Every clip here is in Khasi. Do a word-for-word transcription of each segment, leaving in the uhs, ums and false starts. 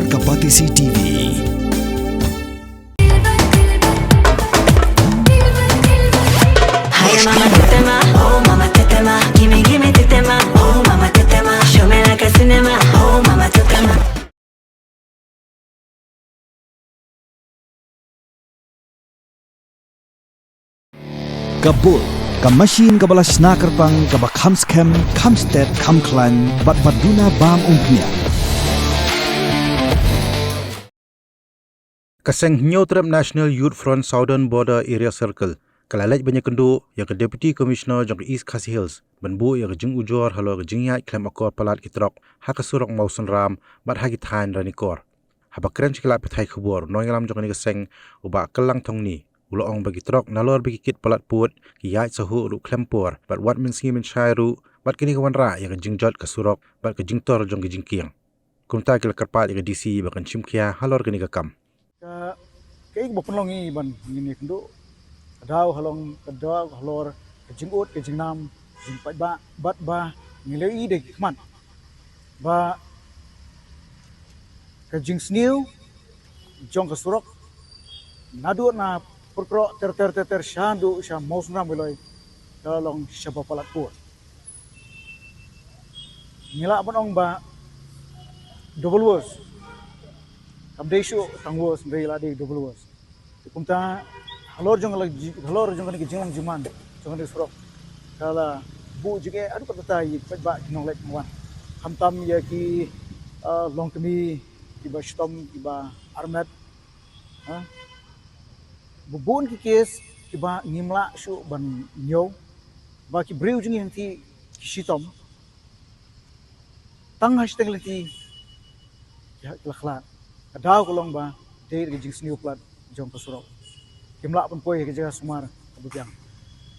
Ka Batesi T V. Hi mama tetema, oh mama tetema, gimme gimme tetema, oh mama tetema, show me like a cinema, oh mama tetema. Ka bul, ka machine kaba la shna kyrpang, kaba kham skhem, kham stet, kham khlaiñ, bad ba duna bam umphniang. Ka seng Hynñiewtrep National Youth Front Southern Border Area Circle ka la leit ban ïakynduh ïa ka Deputy Commissioner jong ka East Khasi Hills ban buh ïa ka jingujor halor ka jingïaid khlem akor palat ki trok ha ka surok Mawsynram bad ha ki thaiñ Ranikor. Haba kren sha ki lad pathai khubor, u nongïalam jong kane ka seng, u Bah Kyllangthongni, u la ong ba ki trok nalor ba ki kit palat pud ki ïaid sahuh ruh khlem por bad wat mynsngi mynshai ruh, bad kane ka wanrah ïa ka jingjot ka surok bad ka jingtor jong ka jingkieng. Kumta ki la kyrpad ïa ka D C ba kan shim khia halor kane ka kam. Ka, kaei kaba pynlong ngi ban ngin ïakynduh? Ka daw halong, ka daw halor ka jingud, ka jingnam, jingpaidbah, bad ba ngi la ïohi da ki khmat ba ka jingsniew jong ka surok naduh na Pyrkrok ter ter ter ter sha duh sha Mawsynram Wiloi ka long shaba palat pud. Ngi lah ban ong ba double worse. Kam dei shuh tang worse, hynrei la dei double worse. Te kumta halor jong ka, halor jong kane ka jinglong jingman jong kane ka surok ka la buh jingeh haduh katta katta ïa ki paidbah, ki nongleit nongwan, khamtam ïa ki, ah, longkmie kiba shitom, kiba armet. Ha? Ba bun ki case kiba ngim lah shuh ban ñiew, ba ki briew jong ngi hangtei ki shitom. Tang ha shiteng lynti ki ha, ki la khlad. Ka daw ka long ba dei da ka jingsniew palat jong ka surok, kim lah ban poi ha ka jaka sumar kaba biang.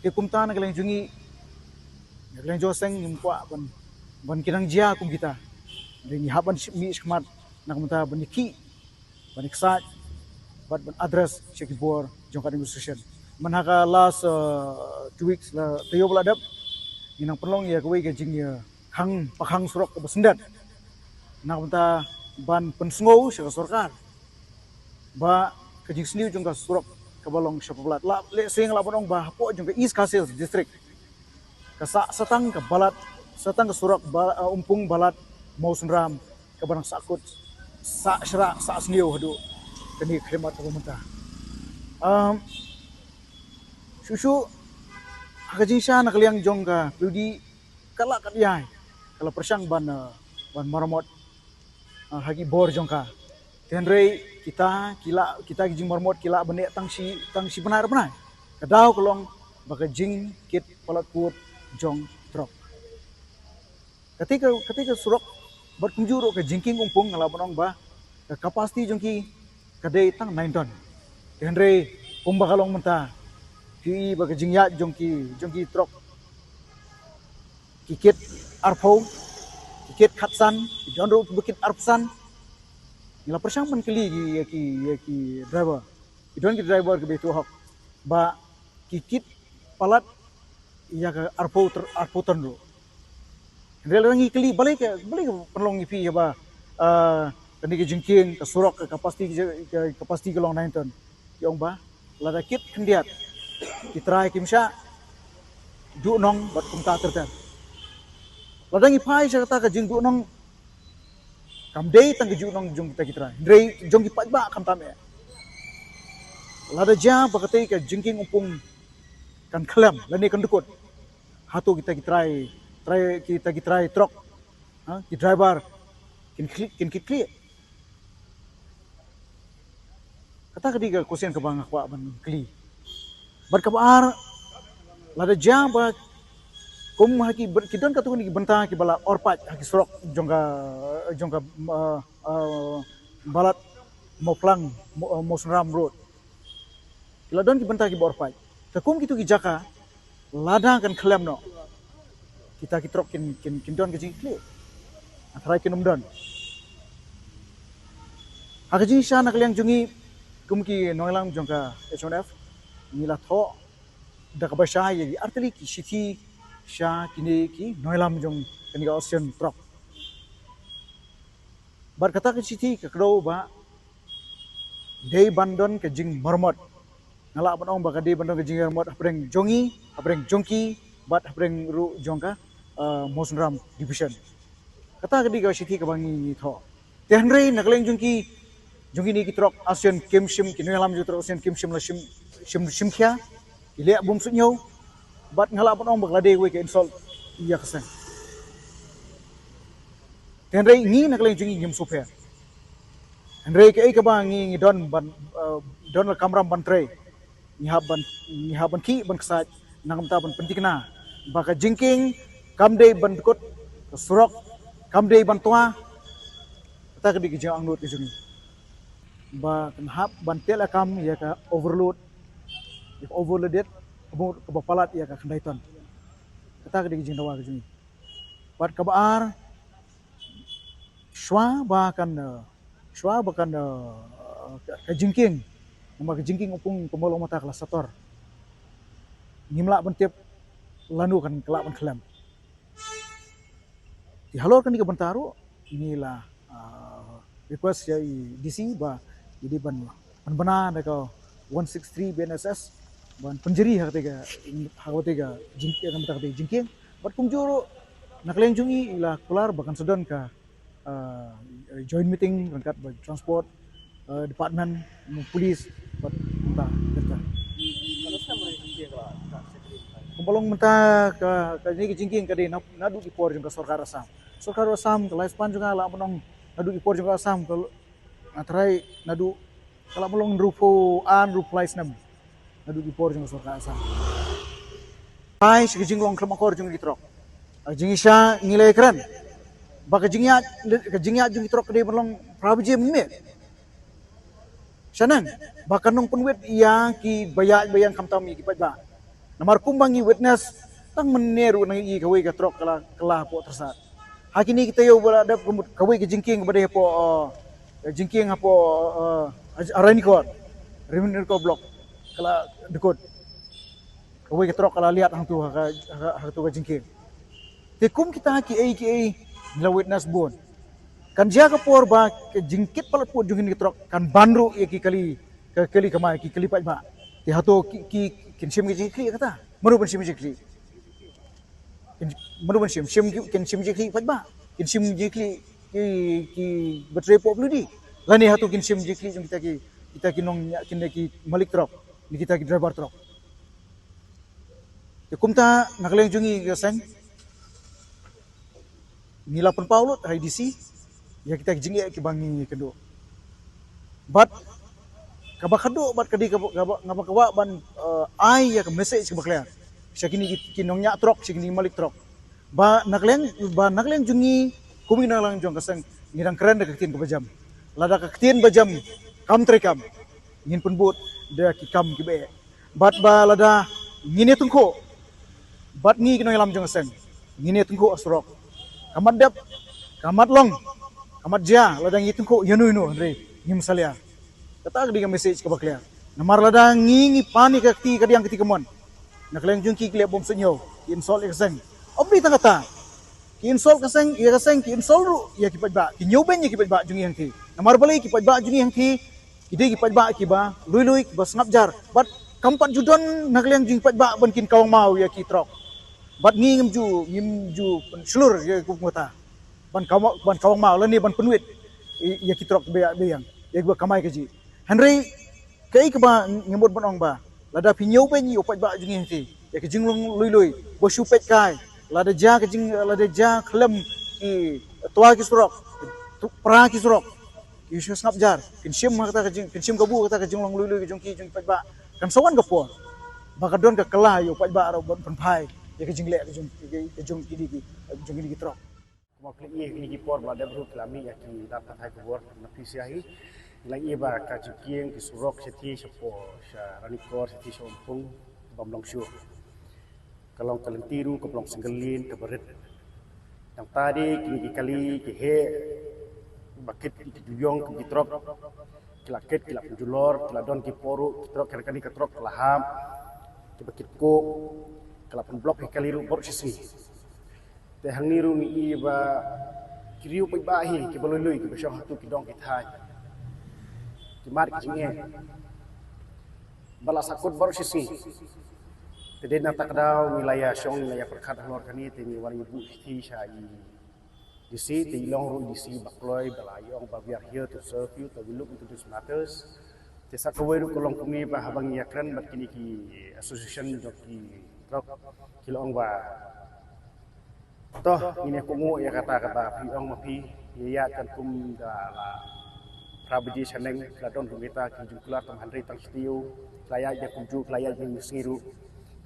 Te kumta na ka liang jong ngi, na ka liang jong ka seng, ngim kwah ban, ban ki nang jia kum kita. Te ngi hap ban shi-, mih shakhmat na ka bynta ban ïakhih, ban ïaksaid bad ban address sha ki bor jong ka administration. Man ha ka last, uh, two weeks la taïew ba la dep, ngi nang pynlong ïa kawei ka jing, uh, khang pakhang surok kaba syndet na ka bynta ban pynsngew sha ka sorkar ba ka jingsniew jong ka surok kaba long shaba palat. La lehse nga lah ban ong ba hapoh jong ka East Khasi Hills District, ka sah satang ka balat, satang ka surok ba, uh, Umpung Balat Mawsynram kaba nang sahkut, sah shrah, sah sniew haduh kane ka khyllipmat kaba mynta. Um, shuh shuh ha ka jingshisha na ka liang jong ka P W D ka la kat ïai, ka la pyrshang ban, uh, ban maramot, uh, ha ki bor jong ka. Te hynrei kita ki la, kita ki jingmaramot ki lah ban neh tang shi, tang shi bnai ar bnai. Ka daw ka long ba ka jingkit palat pud jong trok. Kata ka, kata ka surok bad kumjuh ruh ka jingkieng Umpung, nga lah ban ong ba ka capacity jong ki ka dei tang nine ton. Te hynrei kumba ka long mynta, phi i ba ka jingïaid jong ki, jong ki trok ki kit arphew, ki kit khatsan, ki don ruh ba kit arphew san. Ngi la pyrshang ban kylli ki, ïa ki, ïa ki driver. Ki don ki driver kiba ïathuh hok ba ki kit palat ïa ka arphew ter-, arphew ton ruh. Hynrei lada ngi kylli balei ka, balei ka pynlong ïa phi ïa ba, ah, kane ka jingkieng, ka surok, ka capacity, ka capacity ka long nine ton. Ki ong ba lada kit khyndiat ki trai kim shah duh nong bad kumta ter ter. Lada ngi phai sha kata ka jingduh nong, kam dei tang ka juh nong jong kita ki trai, hynrei jong ki paidbah khamtam eh. Lada jia ba katei ka jingkieng Umpung kan khlem lane kan dkut, hato kita ki trai, trai, kita ki trai trok, ha, ki driver kin khlieh, kin kit khlieh? Kata ka dei ka question kaba nga kwah ban kylli. Bad kaba ar, lada jia ba kum ha ki, ki don katto katne ki bynta kiba la or pait ha ki surok jong ka, jong ka, uh, uh, Balat Mawphlang, Maw-, uh, Mawsynram Road. Ki la don ki bynta kiba or pait. Te kum kito ki jaka lada kan khlem noh, kita ki trok kin, kin, kin don ka jingkit khlieh. Nga tharai kin ym don. Ha ka jingshisha na ka liang jong ngi kum ki nongïalam jong ka H O N F, ngi la thoh da kaba shai ïa ki artylli ki shithi sha kine ki nongïalam jong kane ka association trok. Bad kata ka shithi ka kdew ba dei ban don ka jingmarmot. Nga lah ban ong ba ka dei ban don ka jingmarmot hapdeng jong ngi, hapdeng jong ki, bad hapdeng ruh jong ka, uh, Mawsynram Division. Kata ka dei ka shithi kaba ngi thoh. Te hynrei na ka liang jong ki, jong kine ki trok ASEAN kim shim, ki nongïalam jong ki trok ASEAN kim shim la shim, shim, shim khia, ki leh bym suidñiew, bad nga lah ban ong ba ka la dei kawei ka insult ïa ka seng. Te hynrei ngi na ka liang jong ngi ngim sngewpher. Hynrei kaei kaba ngi, ngi don ban, eh, don la kamram ban trei. Ngi hap ban, ngi hap ban khih ban ksaid, na ka bynta ban pynthikna ba ka jingkieng kam dei ban dkut, ka surok kam dei ban twa. Kata ka dei ka jingangnud ka jong ngi. Ba kan hap ban teh lakam ïa ka overload, ïa ka overloaded, kaba, kaba palat ïa ka khyndai ton. Kata ka dei ka jingdawa ka jong ngi. Bad kaba ar, shuwa ba kan, eh, shuwa ba kan, eh, ka, ka jingkieng, namar ka jingkieng u pung kumba long mynta ka la sator. Ngim lah ban tip lano kan ka lah ban khlem. Te halor kane ka bynta ruh ngi la, ah, request ïa i D C ba i dei ban, ban bna da ka one six three B N S S ban pynjri ha kata ka, ha kata ka jing, ha kata ka jingkieng. Bad kumjuh ruh na ka liang jong i la kular ba kan sa don ka, ah, joint meeting ryngkat bad transport, ah, department, police, bad mynta, mynta. Kumba long mynta ka, kane ka jingkieng ka dei na, naduh ki por jong ka sorkar Assam. Sorkar Assam ka lifespan jong ka lah ban ong naduh ki por jong ka Assam ka, nga tharai naduh ka lah ban long hynriewphew ar, hynriewphew lai snem. Naduh ki por jong ka sorkar Assam. Ai, sha ka jinglong khlem akor jong ki trok. Ka jingïaishah ngi la ïakren ba ka jingïaid, ka jingïaid jong ki trok ka dei ban long phra baje mynmiet. Shaneng ba kan nang pynwit ïa kiba ïaid ba ïeng khamtam ïa ki paidbah. Namar kumba ngi witness tang mynne ruh nang ïohi kawei ka trok ka la, ka la hapoh Tyrsad. Ha kine ki taïew ba la dep ka mut kawei ka jingkieng ba dei hapoh, eh, jingkieng hapoh, eh, Ranikor, Ranikor Block, ka la dkut. Kawei ka trok ka la liat hangtu ha ka, ha ka, hangtu ka jingkieng. Te kum kita kiei kiei ngi la witness bun. Kan jia ka por ba ka jingkit palat pud jong kine ki trok kan ban ruh ïa ki kali, ka kali kamai, ki kali paidbah. Te hato ki, ki, kin shim ki jingkhlieh kata? Mano ban shim ki jingkhlieh? Kin, mano ban shim, shim ki, kin shim jingkhlieh paidbah? Kin shim jingkhlieh ki, ki battery pop ludi? Lane hato kin shim jingkhlieh jong kita ki, kita ki nong, kita ki malik trok, ni kita ki driver trok? Te kumta na ka liang jong ngi ka seng ngi la pynpaw lut ha i D C ïa kita ki jingeh kiba ngi kynduh. Bad kaba khadduh bad ka dei kaba, kaba, kaba kwah ban, eh, ai ïa ka message kaba clear sha kine ki, ki nongñiah trok, sha kine ki malik trok. Ba na ka liang, ba na ka liang jong ngi, kum ngi na ka liang jong ka seng, ngi dang kren da ka ktien kaba jem. Lada ka ktien ba jem kam treikam, ngin pynbud da ki kam kiba eh. Bad ba lada ngin ïa tyngkhuh bad ngi ki nongïalam jong ka seng, ngin ïa tyngkhuh ha surok. Ka mat dep, ka mat long, ka mat jia, lada ngi tyngkhuh ïano ïano hynrei ngim salia. Kata ka dei ka message kaba clear. Namar lada ngi, ngi pan ïa ka kti kadiang kti kamon, na ka liang jong ki ki leh bym suidñiew, ki insult ïa ka seng. Ym dei tang kata, ki insult ka seng, ïa ka seng, ki insult ruh ïa ki paidbah, ki ñiewbeiñ ïa ki paidbah jong ngi hangthie. Namar balei ki paidbah jong ngi hangthie ki dei ki paidbah kiba lui lui, kiba sngap jar. Bad kam pat ju don na ka liang jong ki paidbah ban kin kawang maw ïa ki trok. Bad ngi ngim ju, ngim ju pynshlur ïa ka kumta ban kawang, ban kawang maw lane ban pynwit ïa, ïa ki trok ba ïa, ba ïeng, ïa kiba kamai kajih. Hynrei kaei kaba ngi mut ban ong ba lada phi ñiewbeiñ ïa u paidbah jong ngi hangthie, ïa ka jinglong lui lui, ba shu peit kai, lada jia ka jing, lada jia khlem ki twa ki surok, tu, pra ki surok, ki shu sngap jar, kin shim ha kata ka jing, kin shim kabu kata ka jinglong lui lui ka jong ki, jong ki paidbah. Kan sa wan ka por ba ka don ka kylla ïa u paidbah ruh ban pynphai ïa ka jingleh ka jong, ka jong kine ki, jong kine ki trok. Kumba phi la ïohi kine ki por ba la dep ruh ki la mih ïa ki lad pathai khubor na P C I. Ngi la ïohi ba ka jingkieng ki surok shathie shapoh sha Ranikor shathie sha Umpung bym long shuh. Ka long ka lynti ruh kam long single lane kaba rit. Nangta de kine ki kali ki heh ba kit ki duyong ki trok ki la kit ki la pynjulor, ki la don ki por ruh ki trok ki, kane ka trok ka la hap kiba kit koh, ka la pynblock ki kali ruh baroh shisngi. Te hangne ruh ngi ïohi ba Ki riew paidbah hi kiba lui-lui kiba shong ha tu ki dong ki thaiñ, ki mat ki jingeh ba la sahkut baroh shi sngi. Te dei na kata ka daw ngi la ïa shong, ngi la ïa pyrkhat halor kane, te ngi wan ngi buh shithi sha i D C, te i long ruh i D C ba kloi ba la ïa ong ba we are here to serve you, te we look into these matters. Te sa kawei ruh ka long kumne ba haba ngi ïa kren bad kine ki association jong ki trok, ki la ong ba to ngin ïa kohnguh ïa kata, kata phi ong ma phi ïa ïa kan kum da la phra baje shaneng la don kum kita ki jingkular tang hynrei tang shtiew la ïa ïa kumjuh la ïa ïa sngi ruh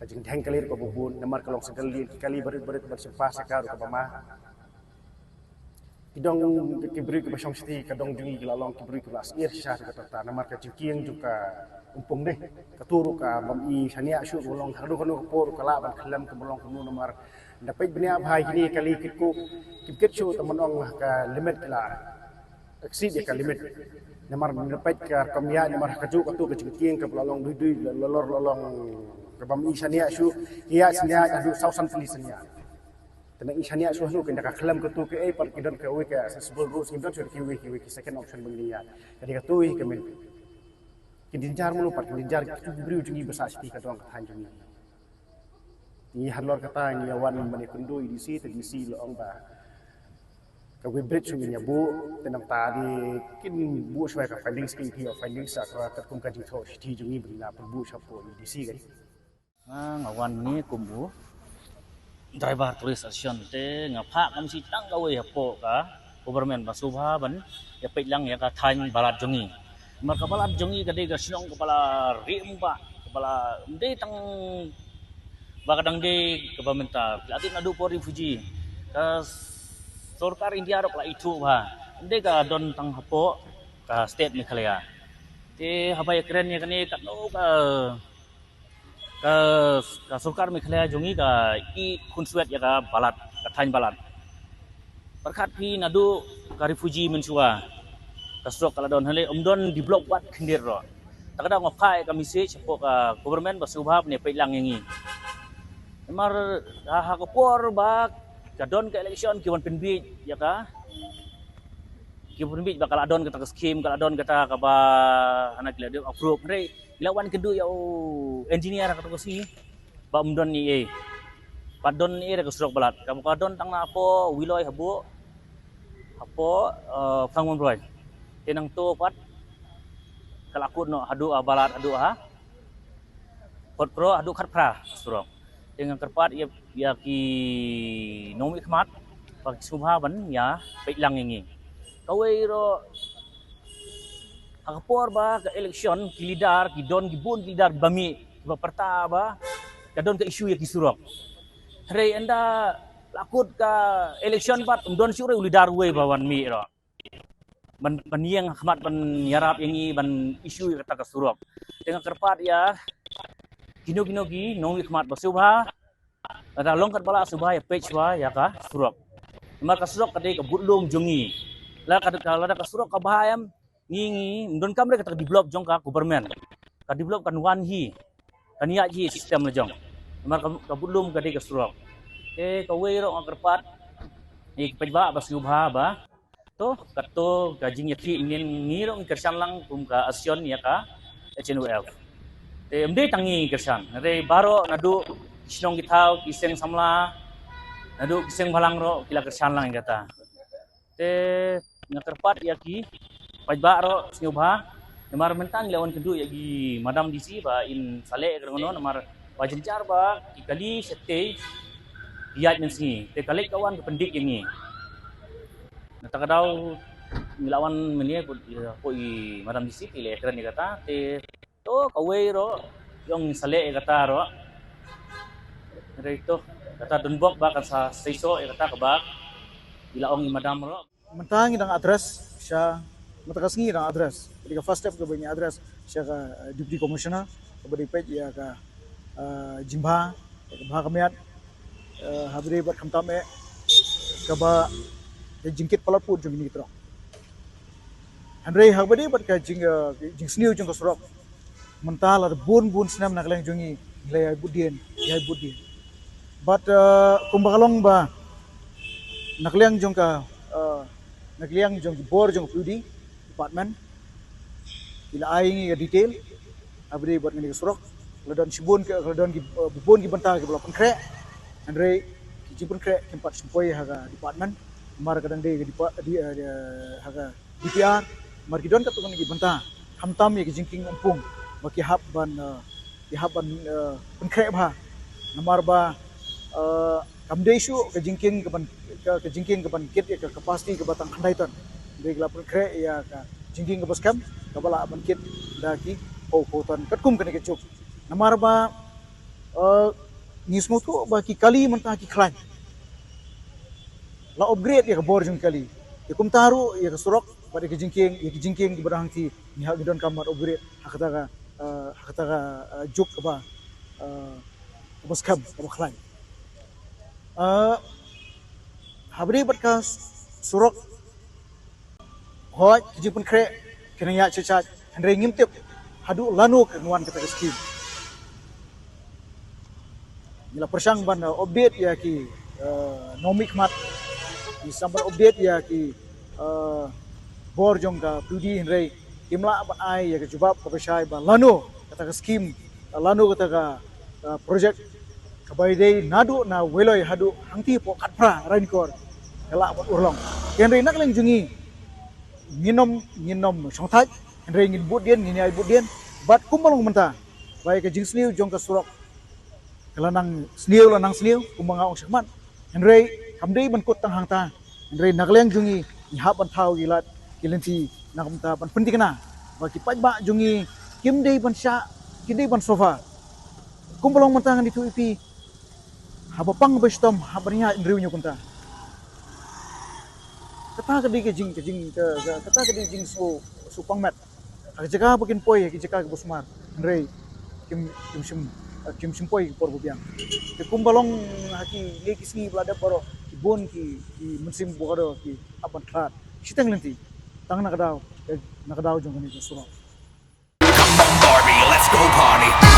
ka jingdheng kali ruh kaba bun namar ka long sa kali ki kali barit barit ban sympa sa ka ruh kaba ma. Ki dong ki briew kiba shong shatei ka dong jong ngi ki la long ki briew kiba la syier shisha ruh kata, namar ka jingkieng jong ka umpung dei ka tu ruh ka bym i shaniah shuh, ka long ka dong ka dong ka por ruh ka lah ban khlem ka long kumno namar da peit bniah bha ïa kine kali kit ko kim kit shuh, ta man ong ka limit ki la exceed ïa ka limit. Namar da peit ka kam ïa namar ka juh ka tu ka jingkieng ka la long dui dui la lor la long ka bym i shaniah shuh, ïa shaniah ka du saw san tylli shaniah. Te nang i shaniah shuh nu kynda ka khlem ka tu ka ei pat ki don ka wei ka accessible roads, ki don shuh ki wei ki wei ki second option bang ïa. Ka dei ka tu hi ka men. Ki danger mulu pat ki danger ki tu ki briew jong ngi ba sah shatei ka dong ka thaiñ jong ngi. Ngi halor kata ngi ïa wan ban ïa kynduh i D C, te D C la ong ba ka wei bridge shuh ngin ïa buh, te nangta dei kin buh shuwa ka findings, kin ki ïa findings sa ka katkum ka jingthoh shithi jong ngi ba ngi la pynbuh shapoh i D C kan. Nga, nga wan ni kum u driver tourist association te nga phah kam shi tang kawei hapoh ka government ba sngewbha ban ïa peit lang ïa ka thaiñ Balat jong ngi. Namar ka Balat jong ngi ka dei ka shnong kaba la rim ba kaba la ym dei tang ba ka dang dei kaba mynta la dei naduh por refugee. Ka sorkar India ruh ka la ithuh ba ym dei ka don tang hapoh ka state Meghalaya. Te haba ïa kren ïa kane katno ka ka, ka sorkar Meghalaya jong ngi ka i khunswet ïa ka Balat, ka thaiñ Balat. Pyrkhat phi naduh ka refugee mynshuwa ka surok ka la don hynrei ym don develop wat khyndiat ruh. Ta ka dang nga phah ïa ka message hapoh ka government ba sngewbha ban ïa peit lang ïa ngi. Namar ha, ha ka por ba ka don ka election ki wan pynbiej ïa ka, ki wan pynbiej ba ka la don kata ka scheme, ka la don kata kaba hana ki la dep approve hynrei ngi la wan kynduh ïa u engineer ha kato ka sngi ba ym don ei ei. Pat don ei ei da ka surok Balat. Ka, ka don tang na hapoh Wiloi habuh hapoh, eh, Phang Mon Broi. Te nangto pat ka la kut noh haduh ha Balat haduh ha Kot Kro haduh Khatphra ka surok. Te nga kyrpad ïa, ïa ki nongmihkhmat ba ki sngewbha ban ïa peit lang ïa ngi. Kawei ruh ha ka por ba ka election ki leader ki don ki bun ki leader kiba mih kiba pyrta ba ka don ka issue ïa ki surok. Hynrei ynda la kut ka election pat ym don shuh ruh u leader uwei ba wan mih ruh ban, ban ïeng ha khmat ban ïarap ïa ngi ban issue ïa kata ka surok. Te nga kyrpad ïa kino kino ki nongmihkhmat ba sngewbha lada long katba lah sngewbha ïa peit shuwa ïa ka surok. Namar ka surok ka dei ka budlum jong ngi. Lada ka, lada ka surok ka bha em, ngi, ngi ym donkam re kata ka develop jong ka government. Ka develop kan wan hi, kan ïaid hi system la jong. Namar ka, ka budlum ka dei ka surok. Te kawei ruh nga kyrpad ïa ki paidbah ba sngewbha ba to, kato ka jingïakhih mynnin ngi ruh ngi kyrshan lang kum ka association ïa ka H N O F. Te ym dei tang ngi ngi kyrshan, hynrei baroh naduh ki shnong ki thaw, ki seng samla, naduh ki seng bhalang ruh ki la kyrshan lang ïa kata. Te nga kyrpad ïa ki paidbah ruh sngewbha, namar mynta ngi la wan kynduh ïa ki madam D C ba in sa leh ïa ka rngno namar ba jynjar ba ki kali shatei ki ïaid mynsngi. Te ka leit ka wan ka pyndik ïa ngi. Na kata ka daw ngi la wan mynne ko, ko i madam D C te i la kren ïa kata te to kawei ruh ïong sa leh ïa kata ruh. Hynrei to kata don bok ba kan sa seisoh ïa kata kaba i la ong i madam ruh. Mynta ngi dang address sha, mynta ka sngi ngi dang address. Ka dei ka first step kaba ngi address sha ka, eh, Deputy Commissioner kaba dei peit ïa ka, eh, jingbha, ïa ka bha ka miat, eh, haba dei bad khamtam eh kaba ka jingkit palat pud jong kine ki trok. Hynrei haba dei bad ka jing, eh, jingsniew jong ka surok, mynta la bun bun snem na ka liang jong ngi ngi la ïai bud dien, ïai bud dien. Bad, eh, kumba ka long ba na ka liang jong ka, Uh, na ka liang jong ki bor jong ka P W D department, ki la ai ngi ka detail ha ba dei bad kane ka surok. La don shibun ka, la don ki, uh, bun ki bynta kiba la pynkhreh. Hynrei ki jingpynkhreh kim pat shim poi ha ka department, namar ka dang dei ka depa-, di, uh, di, uh, ha ka D P R, namar ki don katto katne ki bynta, khamtam ïa ki jingkieng umpung ba ki hap ban, uh, ki hap ban, uh, pynkhreh bha. Namar ba, uh, kam dei shuh ka jingkieng ka ban, ka, ka jingkieng ka ban kit ïa ka capacity kaba tang khyndai ton. Dei ka la pynkhreh ïa ka jingkieng kaba skhem kaba lah ban kit da ki phew phew ton katkum kane ka juk. Namar ba, uh, ngi sngewthuh ba ki kali mynta ki khlaiñ. La upgrade ïa ka bor jong ki kali. Ïa kumta ruh ïa ka surok bad ïa ka jingkieng, ïa ka jingkieng kiba don hangtei, ngi hap, ngi donkam ban upgrade ha kata ka, uh, ha kata ka, uh, juk kaba, uh, kaba skhem, kaba khlaiñ. Uh, ha ba dei bad ka surok, hooid, ki jingpynkhreh ki nang ïaid shait shait, hynrei ngim tip haduh lano kan wan kata ka skim. Ngi la pyrshang ban, uh, update ïa ki, uh, nongmihkhmat, ngi pyrshang ban update ïa ki, uh, bor jong ka P W D, hynrei kim lah ban ai ïa ka jubab kaba shai ba lano kata ka skim, uh, lano kata ka, uh, project kaba dei naduh na Weiloi haduh hangtei hapoh Khatphra Ranikor ka lah ban urlong. Hynrei na ka liang jong ngi, ngin ym, ngin ym shongthait, hynrei ngin bud dien, ngin ïai bud dien bad kumba long mynta, ba ïa ka jingsniew jong ka surok ka la nang sniew, la nang sniew kumba nga ong shakhmat. Hynrei kam dei ban kut tang hangta, hynrei na ka liang jong ngi, ngi hap ban thaw ïa ki lad ki lynti na ka bynta ban pynthikna ba ki paidbah jong ngi kim dei ban shah, kim dei ban sofa. Kumba long mynta ngan ïathuh ïa phi, haba pang ba shitom, haba ïa hynriew hynñiew kynta. Kata ka dei ka jing, ka jing, ka, ka, kata ka dei ka jingsngew, sngewpang met. Ha ka jaka ba kin poi ha ki jaka kiba sumar, hynrei kim, kim shym, kim shym poi ha ki por ba biang. Te kumba long ha kine ki sngi ba la dep baroh, ki bun ki, ki mynsiem ba kordor ki hap ban khlad shiteng lynti tang na ka daw, eh, na ka daw jong kane ka surok. Come on, Barbie, let's go party.